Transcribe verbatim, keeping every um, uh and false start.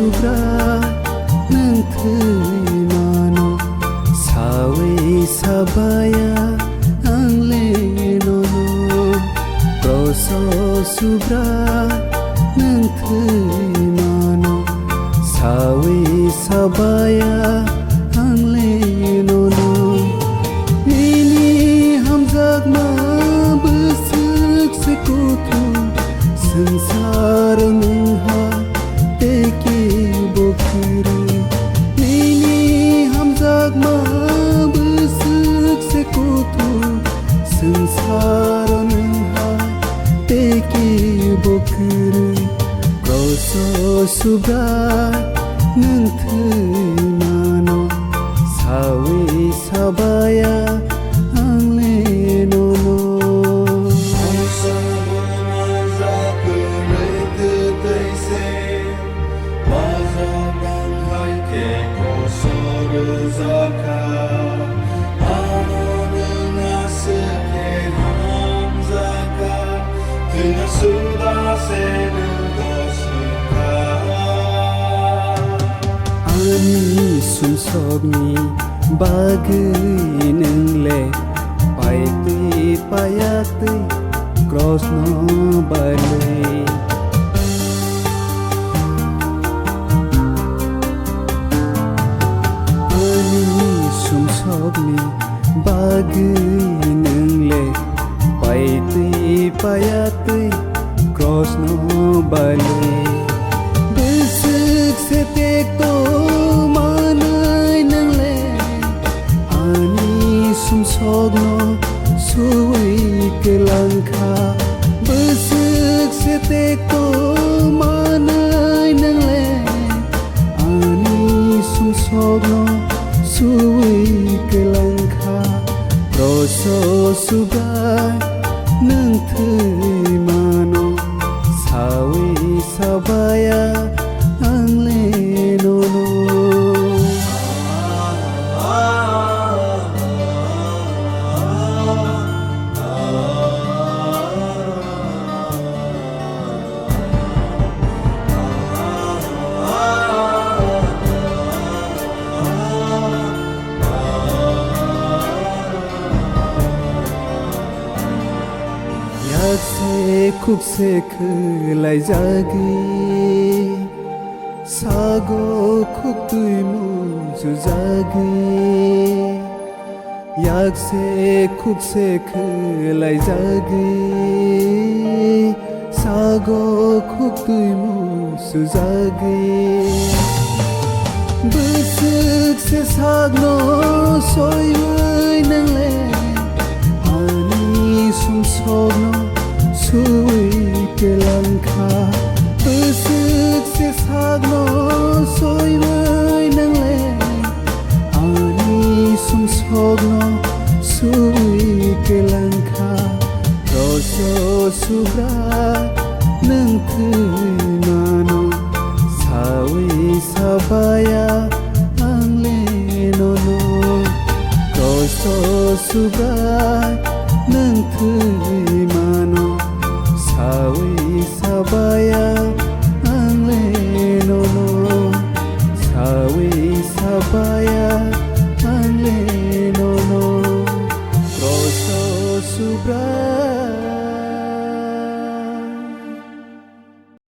Subrai nwng thwi mano, sawi sabaya ang le nono. Kroso Subrai nwng thwi mano, sawi sabaya ang le nono. Nini hamjakma bwswk se kuthum, swngchar nwng hai tei kebo kwrwi. Nini hamjakma bwswk se kuthum, swngchar nwng hai tei kebo kwrwi. Kroso Subrai nwng thwi mano, sawi sabaya ang le nono. Ani sumsokni bagwi nwng le paitwi payatwi krosno balwi. Ani sumsokni bagwi nwng le paitwi payatwi krosno balwi. Bwswk se tekto manwi nwng le ani sumsokno suwi kwlang kha. Bwswk se tekto manwi nwng le ani sumsokno suwi kwlang kha. Kroso Subrai nwng thwi mano, sawi sabaya ang le nono. Yak se khuk se khwlaijagwi, sago khuktwi mujujagwi. Yak se khuk se khwlaijagwi, sago khuktwi mujujagwi. Bwswk se sakno soiwi nwng le ani sumsokno suwi kwlang kha. Bwswk se sakno soiwi nwng le ani sumsokno suwi kwlang kha. Kroso Subrai nwng thwi mano, sawi sabaya ang le nono. Kroso Subrai nwng thwi mano, sawi sabaya ang le nono. Sawi sabaya ang le nono. Kroso Subrai